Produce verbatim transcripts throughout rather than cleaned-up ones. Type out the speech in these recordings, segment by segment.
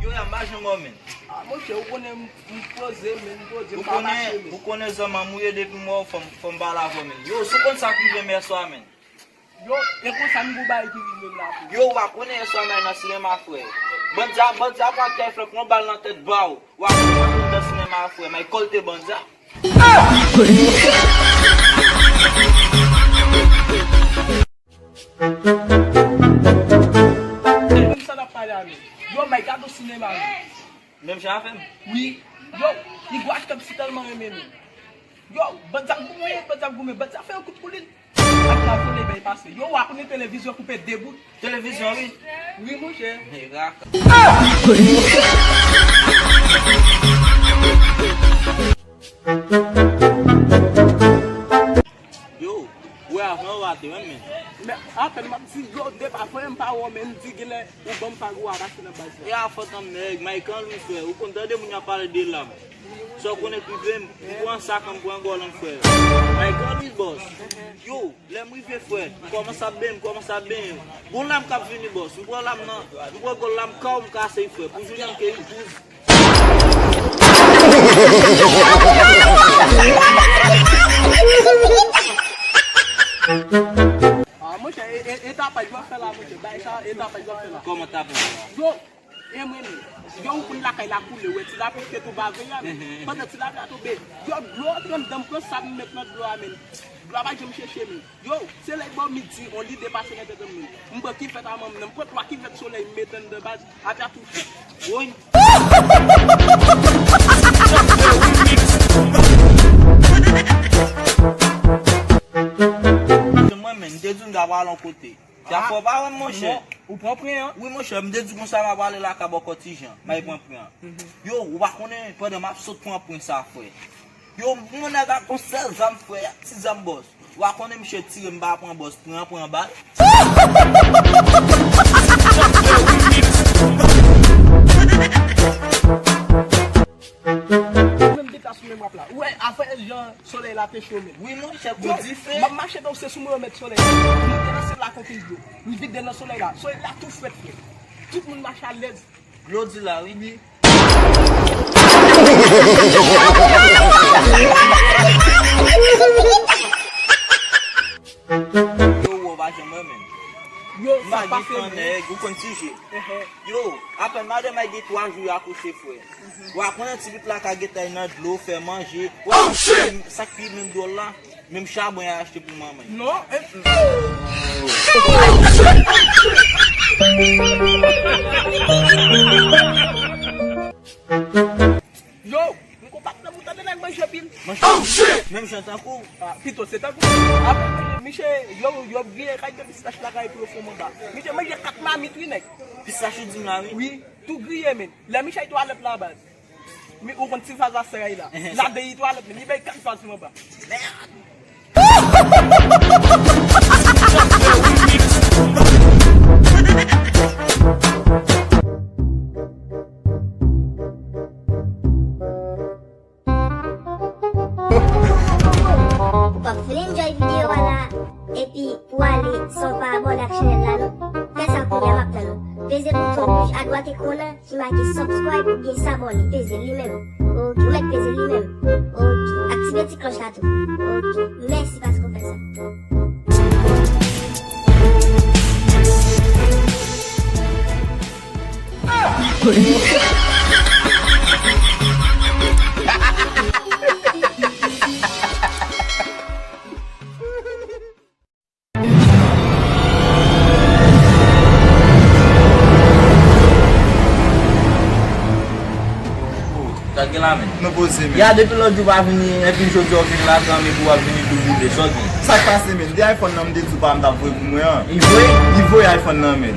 Yo, ya maje mò, men. Ah, monchè, ou konnen m, m poze, men m poze, m pa mache, men. Ou konnen zanmanm ou ye, depi m wè w, fò m, fò m pale avè w, men. Yo, si w konn sa k rive m yè swa, men. Yo, e konsa m gou bay ki rive m la pou. Yo, w a konnen yè swa m al nan sinema, frè. Bandi a, bandi a pran tèl flèk, yon bal nan tèt ba w. W a konnen m al nan sinema, frè. M al kòlte bandi a. Menm sa n ap pale a nou. Yo, may gade yon sinema, men. Menm jan avè m. Wi. Yo, Igwe Ashton si tèlman renmen nou. Yo, bandi ap goumen, bandi ap goumen, bandi ap fè yon kout koulin. Ak la solèy bay pase. Yo, w a konnen televizyon koupe de bout. Televizyon, wi. Wi, monchè. Mirak. Yo, wè avan w rate, men, men. Men, apèn m ap di, yo, depi avan m pa wè w, men, m di genlè ou ban m pag ou a rache nan baz la. E a fòt an nèg, Michael Louis, frè. Ou konn tande moun y ap pale de lam. Sa w konnen k rive m, m pran sak, m pran gòl an, frè. Michael Louis, bòs. Yo, lè m rive, frè, m kòmanse ap benyen, m kòmanse ap benyen. Gon lam k ap vini, bòs. M pran lam nan, m pran gòl lam kaw, m kase l, frè. Pou jounen m ke ri pouz. Ah, monchè, e, e, e tapaj w ap fè la, monchè. Bay sa, e tapaj w ap fè la. Kòman tapaj? Yo, e mwen menm. Yo, ou konn lakay la koule, wè, ti lapli te tonbe avè a, men. Pandan ti lapli a tonbe, yo, dlo antre anndan, m pran sa, m met nan dlo a, men. Dlo a pa janm chèche, men. Yo, se lè bò midi, on lide pase nan tèt mwen. M pran kivèt a manman m nan, m pran twa kivèt solèy, m mete anndan baz, apre a tou fèt. Woy. Mwen menm, m te di m ta pral yon kote. Sa fò pa wè m, monchè. Ou pran pran an? Wi, monchè, m te di konsa m ap prale lakay bò Kòtijan. M al pran pran an. Yo, ou pa konnen, pandan m ap sot pran pran sa, frè. Yo, yon nèg ak yon sèl zam, frè, ti zam bòs. Ou pa konnen misye tire m pa pran bòs, pran, pran bal. Menm deta sou menm w ap la. Ou wè, afè jan solèy la te cho menm. Wi, monchè, kou dife. M ap mache tankou se sou mwen yo met solèy la. Monte nan syèl la tankou yon dlo. M vide nan solèy la. Solèy la tou frèt, frè. Tout moun mache alèz. Jodi la, wi. Wi. Yo, ou pa janm wè menm. Yo, sa pase, nèg, ou konn ti je. Yo, apèn madanm ay gen twa jou y akouche, frè. Ou a konnen ti pitit la ka gentan nan dlo, fè manje. Ou a konnen sa k pi menm dwòl la. Menm chabon y al achte pou manman. Non, eh, mm. Yo, m konn pa t nan bouton de nèg manje pil. Menm jan tankou. Ah, pito, se tankou. Apre, misye, yo, yo griye kay de pistach la kay pou yo fon manba. Misye manje kat mamit, wi, nèg. Pistach ou di m la, wi. Wi, tou griye, men. Lè misye al twalèt la, baz. Mi, ou konn ti vaza sè a ye la. Ladan li twalèt, men li bay kat vaz manba. Mèd! Ou p ap fin enjoy videyo a la, epi pou ale san w pa abòne ak chanèl la non. Fè sa kounye a, m ap tann ou. Peze bouton wouj adwat ekran an ki make subscribe oubyen s'abonner, peze li menm. Ok, ou mèt peze li menm. Ok, aktive ti klòch la tou. Ok, mèsi paske w fè sa. Sa gen la, men. Nou poze, men. Ya, depi lòt jou pa vini, epi jodi a w vin la, kanmenm pou w ap vini tou vide, sa w gen? Sa k pase, men? De iPhone nan m te di w pa m t ap voye pou mwen an. Li voye? Li voye iPhone nan, men.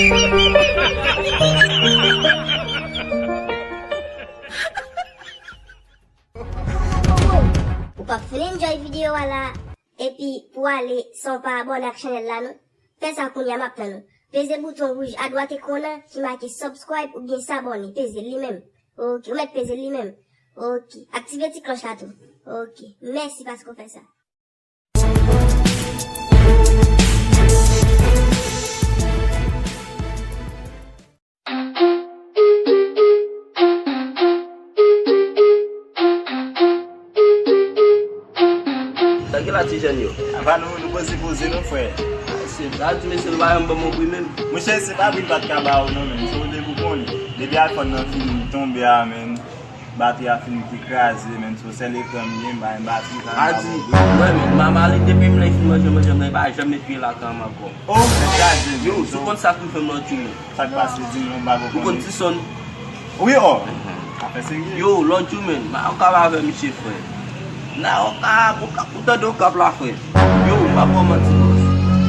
Ou p ap fin enjoy videyo a la, epi pou ale san w pa abòne ak chanèl la non. Fè sa kounye a, m ap tann ou. Peze bouton wouj adwat ekran an ki make subscribe oubyen s'abonner. Peze li menm. Ok, ou mèt peze li menm. Ok, aktive ti klòch la tou. Ok, mèsi paske w fè sa. Sa gen la ti jèn yo? Apa nou, nou poze poze non, frè. Se sa di mesye, nou pa janm ban m yon pri menm. Monchè, se pa pri m pa t ka ba ou non, men se ou te pou konnen. Depi iPhone nan fini tonbe a, men. Batri a fin kraze, men se sèl ekran m gen, m pa gen batri, sa a di, mwen menm, m a male depi m lè fin manje, manje, mwen pa janm met pye lakay m ankò. Oh, men gade, yo, men, sou kont sa k rive m lòt jou, men. Sa k pase, di m non, m pa konprann. Ou konn Tison? Wi, oh. Afè serye. Yo, lòt jou, men, m a Okap avè misye, frè. N a Okap, Okap, ou tande Okap la, frè? Yo, m pa ba w manti, bòs.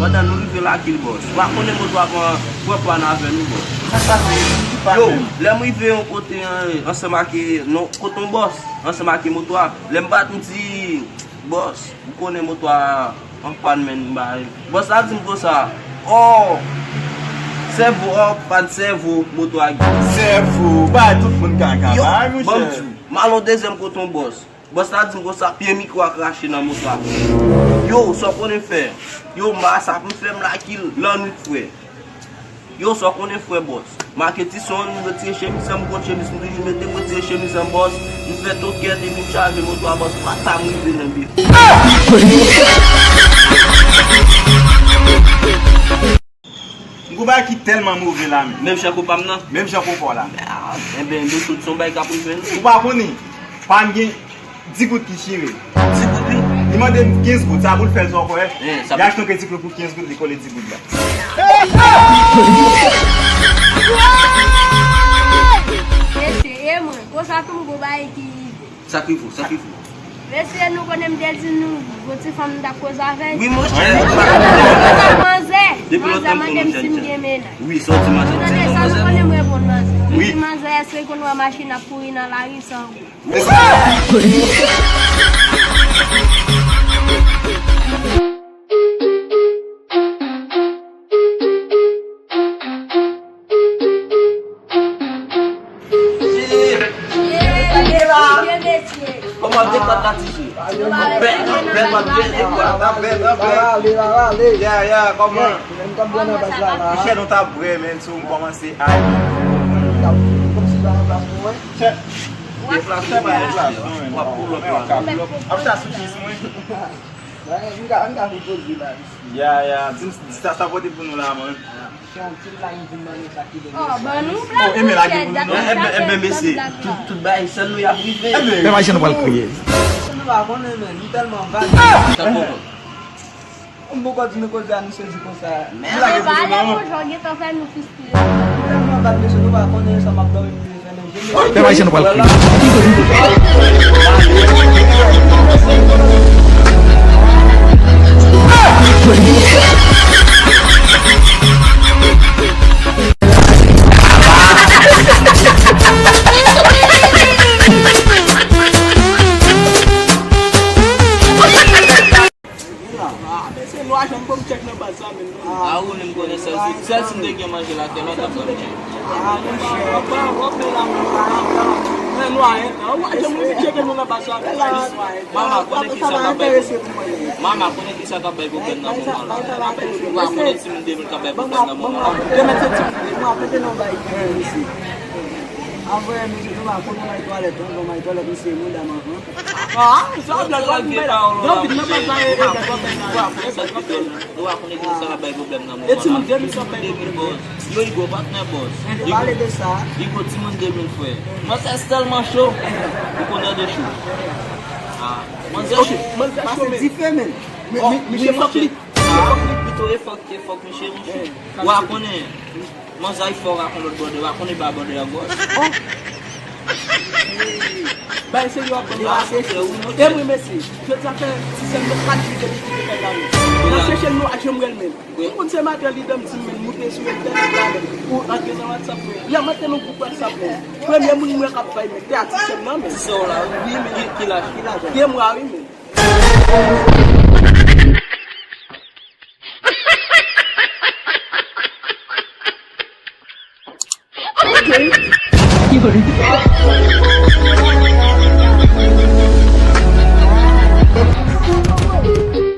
Pandan nou rive Lakil, bòs, m pa konnen moto a pran, pran pàn avè nou, bòs. Sa k pase? Ki pàn menm? Yo, lè m rive yon kote, an, ansanm ak, non, kote yon bòs, ansanm ak moto a, lè m bat, m di, bòs, ou konnen moto a an pàn, men m ba. Bòs la di m konsa, oh, sèvo, oh, pàn sèvo, moto a gen. Sèvo, bay tout moun kaka, yo, bay, monchè. Ban m di w, m al yon dezyèm kote yon bòs. Bòs la di m konsa, pye mikwo a krache nan moto a. Yo, sa w konnen fè? Yo, m pa sa pou m fè, m Lakil lannwit, frè. Yo, sa w konnen, frè, bòs? Make Tison, m retire chemiz an, m konn chemiz m toujou mete, m retire chemiz an, bòs. M fè tokèt epi m chaje moto a, bòs. Pata m rive nan bif. M gon bagay ki tèlman move la, men. Menm jan kopa m nan? Menm jan kopa w la. Ah, enben, nou tout se yon bagay k ap rive nou. Ou pa konnen, pa m gen di goud ki chire. Di goud, wi. Li mande m kenz goud, sa pou l fè l sa w kwè. Li achte yon kredi pou kenz goud, li kole di goud la. Mesye, e mwen, konsa tou m gon bagay ki rive. Sa k rive w, sa k rive w? Mesye, nou konnen m te di nou, gon ti fanm m t ap koze avè l. Wi, monchè. Manzè, manzè mande m si m gen mennaj. Wi, sa w di manzè? Ou tande sa, nou konnen m reponn manzè. M di manzè, èske l konn wè machin ap kouri nan lari san gou? Kòman w depat la, ti fi? Anpè, anpè, m ap jene, bwa. Anpè, anpè. Ya, ya, kòman? Michel, nou t ap bwè, men, si w kòmanse ay. Deplase, deplase, non, men. W ap pull up la. Ap sa sou kis mwen. Bagay, m ka, m ka fè poze la, mesye. Ya, ya, di m, di sa, sa pote pou nou la, man. Se yon ti blayi vin ban nou sa ki vin. Oh, ban nou blayi. Oh, e men lage pou nou, non? Ebyen, ebyen, mesye, tout, tout bagay, sèl nou y ap rive. Ebyen. Fè machin nou pral kriye. Nou pa konnen, men, nou tèlman vag. Sa kòman? M poko di nou koze a, nou sezi konsa. Men pale pou jan w gentan fè nou fiskile. Mwen pa t mesye, nou pa konnen sa m ap dòmi, m vle fè nou. Pèp ayisyen, nou pral kriye. Ah, mesye, nwa janm ban m tchèk nan baz la menm non. Ah, ou menm konnen sèl si, sèl si m te gen manje lakay mwen, t ap ban m tchèk. Ah, monchè, w ap, w ap fè la menm pa. Men nwa, hein, nwa janm vin tcheke nou nan baz la menm. Mama, konnen kisa k ap bay pwoblèm. Mama, konnen kisa k ap bay pwoblèm nan moman la. Ou a konnen timoun de mil k ap bay pwoblèm nan moman la. Demen se timoun de mil, apre te nan bay pwoblèm isi. Avè mesye, nou pa konn bay twalèt, non, ban bay twalèt, misye mouda manman. Ah, sa blag la, nou bay la. Nan vin nan baz la, e, e, e, e, e, Ou pa konnen ki sa k ap bay pwoblèm nan moman la. E timoun de mil sa bay pwoblèm. Yo, Igo, patnè bòs. Pale de sa. Igo, timoun de mil, frè. Manzè tèlman cho. Ou konnen de cho. Ah, manzè cho. Manzè cho, men. Pase dife, men. Misye fòk li. Ah, pito e fòk, e fòk, misye, misye. Ou pa konnen. Manzè fò rakonn lòt bòdè, rakonn e pa bòdè a gòch. Oh! Bay serye w ap ban m pase. E mwen mesye, jodi a fè ti sèm nan kat jou depi kite kay la menm. Nan chèche l nou a janm wè l menm. Ou konn se maten li dan m di m menm moute sou entènèt la menm. Ou antre nan WhatsApp menm. Lè m antre nan gwoup WhatsApp menm. Premye moun m wè k ap bay menm, te a ti sèm nan menm. Ti sè w la, wi, men ki, ki laj? Ki laj? De mwa wi menm.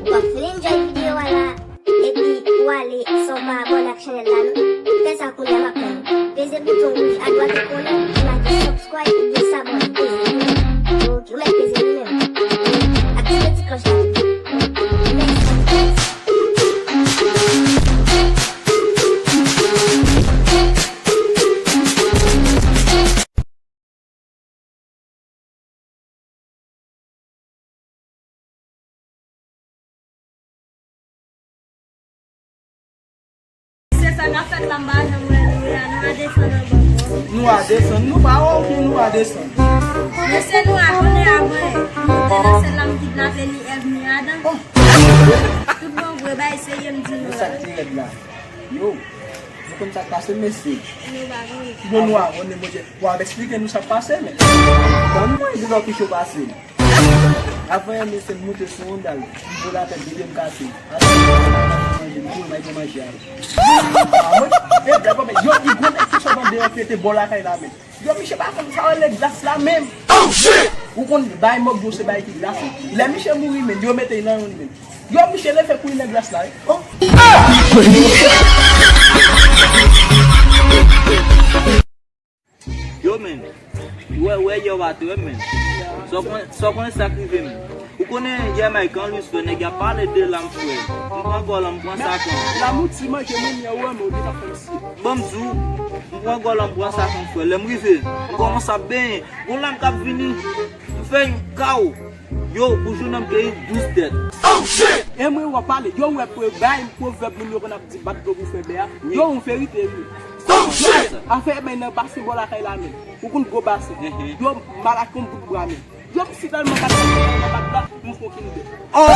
Ou pa fin enjoy videyo a la, epi ou ale san w pa abòne ak chanèl la non. Fè sa kounye a m ap tann ou. Peze bouton wouj adwat ou konnen ki make subscribe oubyen s'abonner. Peze li menm. Ok, ou mèt peze li menm. Aktive ti klòch la tou. Mèsi. Se sa n ap fè la, m pa janm wè nou la, nou a desann anba bò. Nou a desann, nou pa wè w ke nou a desann. Mesye, nou a konnen avan, nou te nan sèl la, m kidnape li, Èv Miradan. Oh. Tout bon vre, bay serye, m di nou la. Sa ki rèd la? Yo, nou konn sa k pase, mesye. Nou pa konnen. Bon, nou a konnen, Bondye. W ap eksplike nou sa k pase, men. Ban mwen di lò ki cho pase. Avan yè, mesye, m moute sou Honda l. M vola tèt, de pye m kase. Ase manje, m kouri, m al pran manje a. Ah, mwen, e, bèl kòmè, yo, di gwo nèg ki sot andeyò ki rete bò lakay la, men. Yo, misye pa konn sa rele glas la menm. Oh, shit! Ou konn bay mòg yo se bay ki glase. Lè misye mouri menm, yo mete l nan yon li menm. Yo, misye leve kouri nan glas la, wi. Oh! Yo, menm. Wè, wè, yè w pa trè, menm. Sa w konnen, sa w konnen sa k rive, menm. Ou konnen yè Mike an Louis fè nèg y ap pale de l a m frè. M pran gòl an, m pran sakon. Lamouti manje mwen yè wè, men ou te ka fè m si. Ban m di w, m pran gòl an, m pran sakon frè. Lè m rive, m kòmanse ap benyen. Gon lam k ap vini. M fè yon kawo. Yo, pou jounen m te ri douz tèt. Oh, shit! E mwen w ap pale. Yo, w wè pou bay m pwovèb moun yo konn ap di bat dlo pou fè bè a. Yo, yon verite wi. Oh, shit! Afè bay nan basen bò lakay la menm. Ou konn gwo basen. Yo, m al ak yon bout bra menm. Yo, m si tèlman bat nan bat la, m fon kin de. Oh!